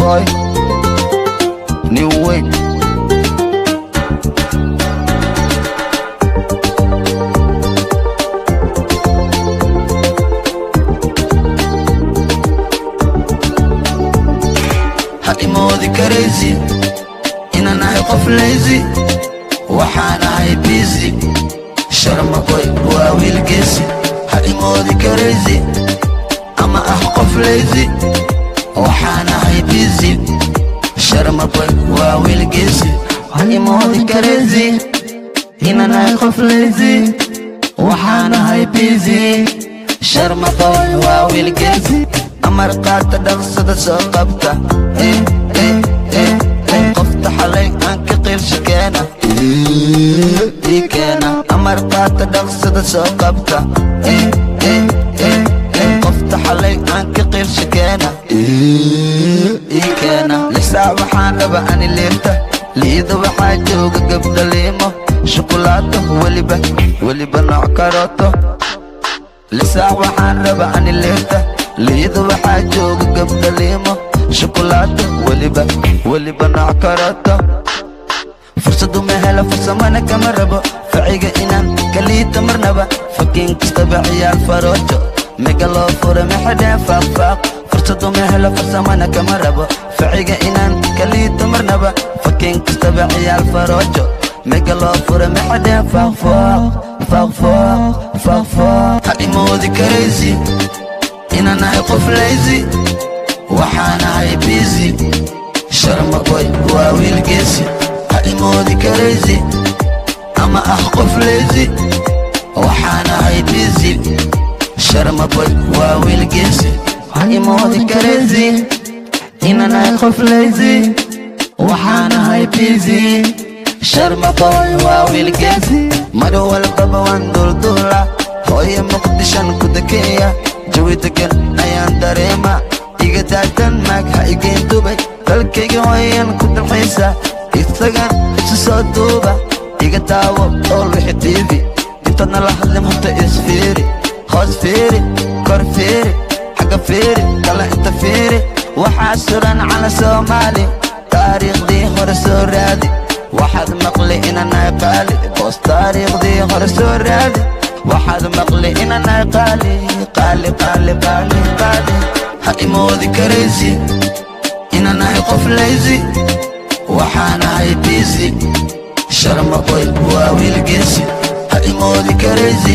Boy, nin weyn. Ha imoodi karaysi inaan ahay qof lazy, waxaan ahay busy. Sharma Boy waa wiil geesi. Ha imoodi karaysi ama ah qof lazy, waxaan ahay busy. Sharma Boy waa wiil geesi. Ha imoodi karaysi inaan ahay qof lazy, waxaan ahay busy. Sharma Boy waa wiil geesi. Amar qaata, dhaqsada soo qabta. Eh, eh, eh, eh. Qofta xalay aan ka qiilsha keena, ii keena. Amar qaata, dhaqsada soo qabta. Eh, eh, eh, eh. Qofta xalay aan ka qiilsha keena, ii keena. 6 saac waxaan raba ani liirta liida, waxaa jooga gabdha liimo shukulaato, weliba weliba nooc karooto. 6 saac waxaan raba ani liirta liida, waxaa jooga gabdha liimo shukulaato, weliba weliba nooc karooto. Fursadu ma helo, fursamana kama rabo faciga inaan kaliita marnaba. Fakiin kastaba ciyaal faroojo mega loo fura maxadheen faaqfaaq. Fursadu ma helo, fursamana kama rabo faciga inaan kaliita marnaba. Fakiin kastaba ciyaal faroojo mega loo fura maxadheen faaqfaaq, faaqfaaq, faaqfaaq. Ha imoodi karaysi inaan ahay qof lazy, waxaan ahay busy. Sharma Boy waa wiil geesi. Ha imoodi karaysi ama ah qof lazy, waxaan ahay busy. Sharma Boy waa wiil geesi. Ha imoodi karaysi inaan ahay qof lazy, waxaan ahay busy. Sharma Boy waa wiil geesi. Mar walbaba waan duulduula, hooyo Muqdishan ku dekeeya, jawi degan ayaan dareema. Iga daatan maag, ha igeen Dubay, dalkayga hooyan ku dalxiisa. Isagan isu soo duuba, iga daawo ool wixi TV. Intaadna la hadlin horta isfiiri, hoos fiiri, kor fiiri, xagga fiiri, kala inta fiiri. Waxaa suran cala Soomaali, taariikhdii hore soo raadi. Waxaad maqli inanahay qaali boos, taariikhdii hore soo raadi. Waxaad maqli inanahay qaali, qaali, qaali, qaali, qaali. Ha imoodi karaysi inaan ahay qof lazy, waxaan ahay busy. Sharma Boy waa wiil geesi. Ha imoodi karaysi.